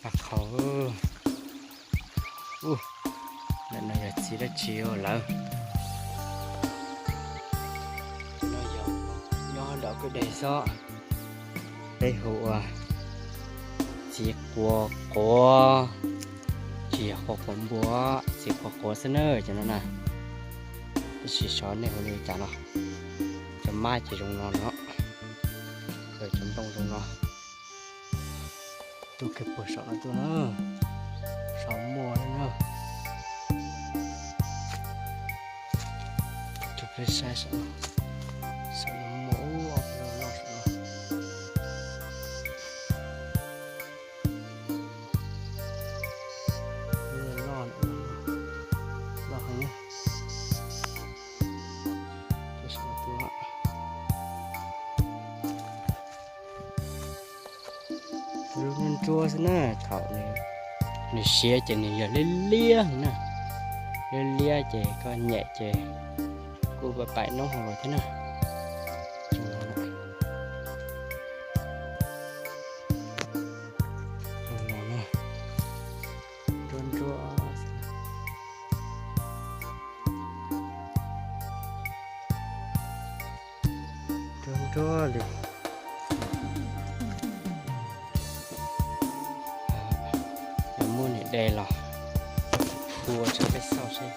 Qhov, ub, ntawm no yog txiv dab tsi lawm? No yog nyob nram kwj deg xwb. Peb hu ua txiv quav quav, tsis yog quav quav npua, txiv quav quav xwb na cov no na. Tab sis xyov nej hu li cas no. Cov mab ces zoo no no, cov nplooj zoo no. Tuaj kiag puag saum no tuaj na, saum muaj na. Tus peb saib saum, saum no muaj ub, loj saum no. Loj, loj heev. Lub nruab nruab xwb na, thaum nws siav ces nws yog liab liab na, liab liab ces koj nyem ces kuj paim noob hauv los thiab na. Nruab nruab, nruab nruab li. Yog muaj niam de los hu ua tso peb xauj seb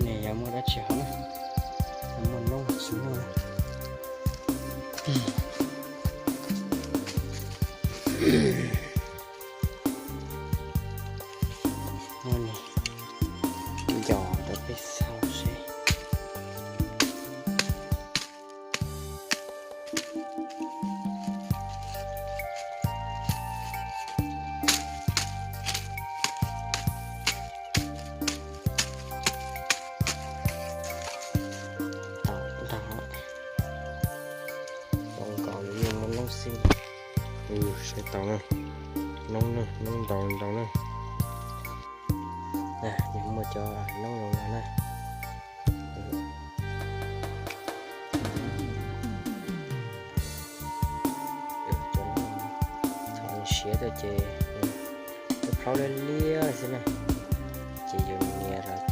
nws yog muaj dab tsi hauv na, yog muaj noob tsis muaj. Muaj niam de rau peb xauj seb. Tau ntag, zoo nkaus li yeej muaj noob xwb. Saib tau na, noob na, noob ntau ntau na. Nws muaj cov noob zoo no na. Thaum nws siav tuaj ces lub plhaub liab liab xwb na, ces yus nias los